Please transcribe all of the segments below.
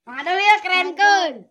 Mang Adul ya kerenkeun.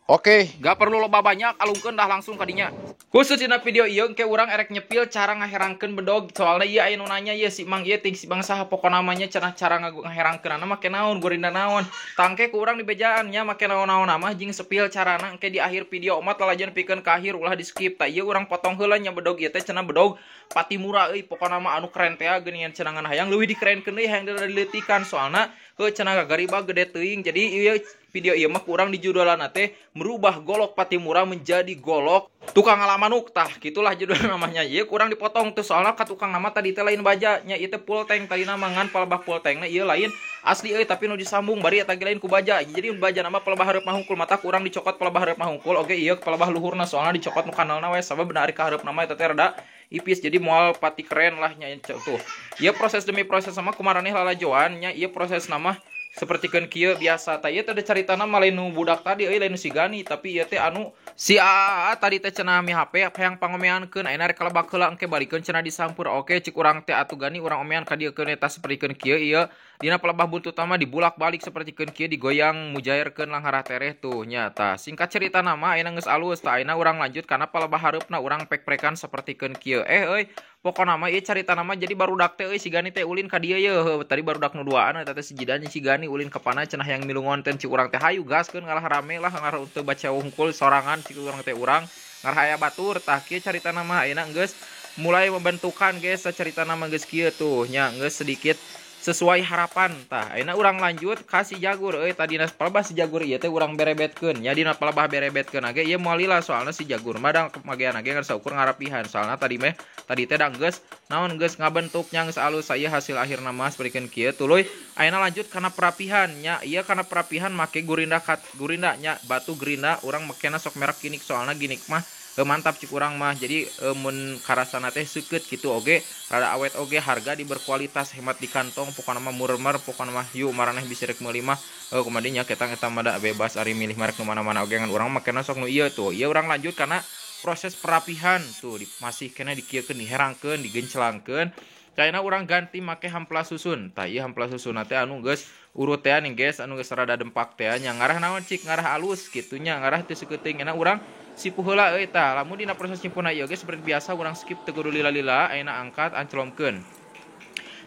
Oke, gak perlu loba banyak, alungkeun dah langsung kadinya. Khusus dina video ieu engke urang erek nyepil cara ngaherangkeun bedog. Soalnya ieu aya nu nanya ieu si Mang ieu ting si Bang saha pokona namanya cenah cara ngaherangkeunana make naon, gurinda naon. Tangke ku urang dibejaan nya make naon-naon mah jeung sepil carana engke di akhir video omat lalajon pikeun ka akhir ulah di skip. Tah ieu urang potong heula nya bedog ieu teh cenah bedog Patimura euy pokona mah anu keren teh geuningan cenah ngan hayang leuwih dikerenkeun deui hayang dileutikan soalna heuh cenah gagariba gede teuing. Jadi ieu video ieu mah kurang di judulanna teh merubah golok Patimura menjadi golok tukang ngalamanuk tah gitulah judul namanya. Ieu kurang dipotong tuh soalnya ka tukang nama tadi teh lain baja nya ieu teh full tank tadi nama ngan palebah full tankna ieu lain asli euy tapi nu disambung bari eta ge lain ku baja. Jadi baja nama palebah hareup mah hungkul mata kurang dicokot palebah hareup mah hungkul oge ieu palebah luhurna soalnya dicokot nu kanalna we sabab bener ari ka hareup nama eta teh rada ipis jadi moal pati keren lah nya tuh. Ieu proses demi proses sama kumaraneh lalajoan nya ieu proses nama sepertikeun kieu biasa tah ieu teh caritana mah lain nu budak tadi euy lain nu si Gani tapi ieu teh anu si AA tadi teh cenah mi HP hayang pangomeankeun ayeuna rek kalebak heula engke balikeun cenah disampur. Oke cik urang teh atuh Gani urang omean ka dieu keun eta sapertikeun kieu ieu dina pelebah buntut mah dibulak-balik sapertikeun kieu digoyang mujairkeun langharah tereh tuh nya tah. Singkat cerita nama ayeuna geus alus tah ayeuna urang lanjut kana pelebah hareupna urang pek-prekan sapertikeun kieu. Euy pokona mah ieu carita nama jadi barudak teh euy si Gani teh ulin ka dieu ye tadi barudak nu duaan eta teh si Jidan si Gani ulin ka pana cenah yang milu ngonten cik urang teh hayu gaskeun ngalah rame lah ngalah teu baca hungkul sorangan cik urang teh urang ngarah aya batur tah kieu carita nama ayeuna geus mulai membentukan guys carita nama geus kieu tuh nya geus sedikit sesuai harapan tah. Ayeuna urang lanjut ka si Jagur euy tadi nas palebah si Jagur ieu teh urang berebetkeun nya dina palebah berebetkeun age ieu moal lila soalna si Jagur mah dang magean age ngan saukur ngarapihan soalna tadi meh tadi teh dang geus naon geus ngabentuk nya geus alus aya hasil akhirna mah sapertikeun kieu tuluy. Ayeuna lanjut kana perapihan nya ieu kana perapihan make gurinda kat gurinda nya batu gerinda urang makena sok merek ginik soalna ginik mah mantap cik urang mah jadi mun karasana teh seukeut kitu oge rada awet oge harga di berkualitas hemat di kantong pokona mah murmer pokona mah yuk maraneh bisa rek meuli mah kumaha nya ketang eta mah da bebas ari milih merek nu mana-mana oge ngan urang makena sok nu ieu tuh. Ieu urang lanjut kana proses perapihan tuh di, masih kena dikieukeun diherangkeun digencelangkeun. Caina urang ganti make hamplas susun. Tah ieu hamplas susun teh anu geus urut teh nih guys anu geus rada dempak teh nya ngarah naon cik ngarah alus kitu nya ngarah teu saeukeuteuing enak urang sipuh heula euy tah. Lamun dina proses nyipuna ieu ge seperti biasa urang skip teu kudu lila-lila ayeuna angkat anclomkeun.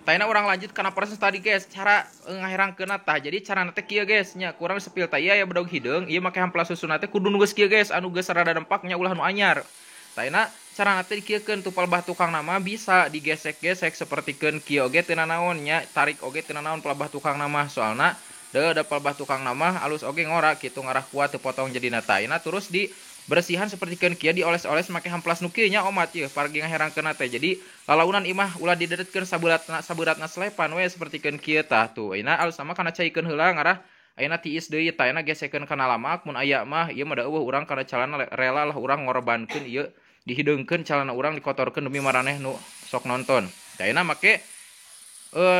Tah ayeuna urang lanjut kana proses tadi guys cara ngaherangkeunna tah. Jadi carana teh kieu guys nya kurang sepil tah ieu aya bedog hideung ieu make hamplas susun teh kudu nu geus kieu guys anu geus rada dempak nya ulah nu anyar. Tah ayeuna carana teh dikieukeun tuh palebah tukang nama bisa digesek-gesek sapertikeun kieu oge teu nanaon nya tarik oge teu nanaon palebah tukang nama soalna deuh da palebah tukang nama alus oge ngora kitu ngarah kuat teu potong jadina. Tah ayeuna terus di bersihan sapertikeun kieu dioles-oles make hamplas nu kieu nya omat ieu pargi ngaherangkeunna teh. Jadi lalaunan imah ulah didedetkeun saberatna saberatna selepan we sapertikeun kieu tah tuh. Ayeuna alus sama kana caikeun heula ngarah ayeuna tiis deui tah ayeuna gesekeun kana lamak mun aya mah ieu mah da eueuh urang kana calana rela lah urang ngorbankeun ieu dihideungkeun calana urang dikotorkeun demi maraneh nu sok nonton. Tah ayeuna make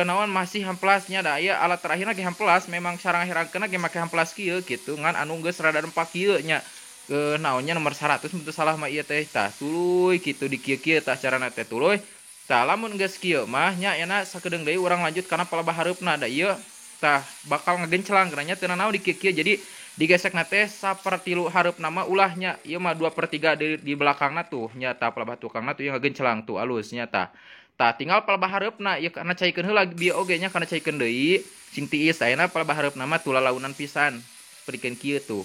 naon masih hamplasnya da ieu alat terakhirna ge hamplas memang cara ngaherangkeunna ge make hamplas kieu kitu ngan anu geus rada rempak kieu nya. Naonnya nomor 100 mun teu salah mah ieu teh tah tuluy kitu dikieu-kieu tah carana teh tuluy. Tah lamun geus kieu mah nya ayeuna sakedeung deui urang lanjut kana palebah hareupna da ieu tah bakal ngegencelang geuna nya teu nanaon dikieu-kieu jadi digesekna teh sapertilu hareupna mah ulah nya ieu mah 2/3 di belakangna tuh nya tah palebah tukangna tuh ieu ngegencelang tuh alus nya tah. Tah tinggal palebah hareupna ieu kana caikeun heula bieu oge nya kana caikeun deui sing tiis ayeuna palebah hareupna mah tuh lalaunan pisan sapertikeun kieu tuh.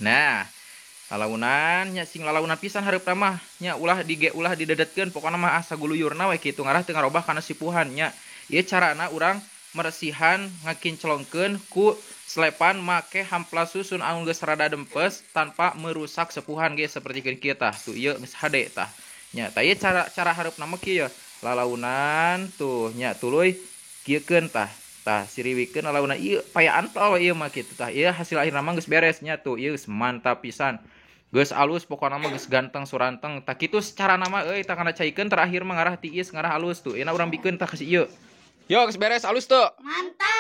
Nah lalaunan nya sing lalaunan pisan hareupna mah nya ulah dige ulah didedetkeun pokona mah asa guluyurna we kitu ngarah teu ngarobah kana sipuhan nya. Ieu carana urang meresihan ngakinclongkeun ku selepan make hamplas susun anu geus rada dempes tanpa merusak sepuhan ge sapertikeun kieu tah tuh ieu geus hade tah nya. Tah ieu cara hareupna mah kieu lalaunan tuh nya tuluy kieukeun tah tah siriwikeun lalaunan ieu payaan tol ieu mah kitu tah ieu hasil akhirna mah geus beres nya tuh ieu geus mantap pisan geus alus pokona mah geus ganteng suranteng tah kitu secara nama euy tah kana caikeun terakhir mah ngarah tiis ngarah alus tuh ayeuna urang bikeun tah ka si ieu. Yo geus beres alus tuh. Mantap.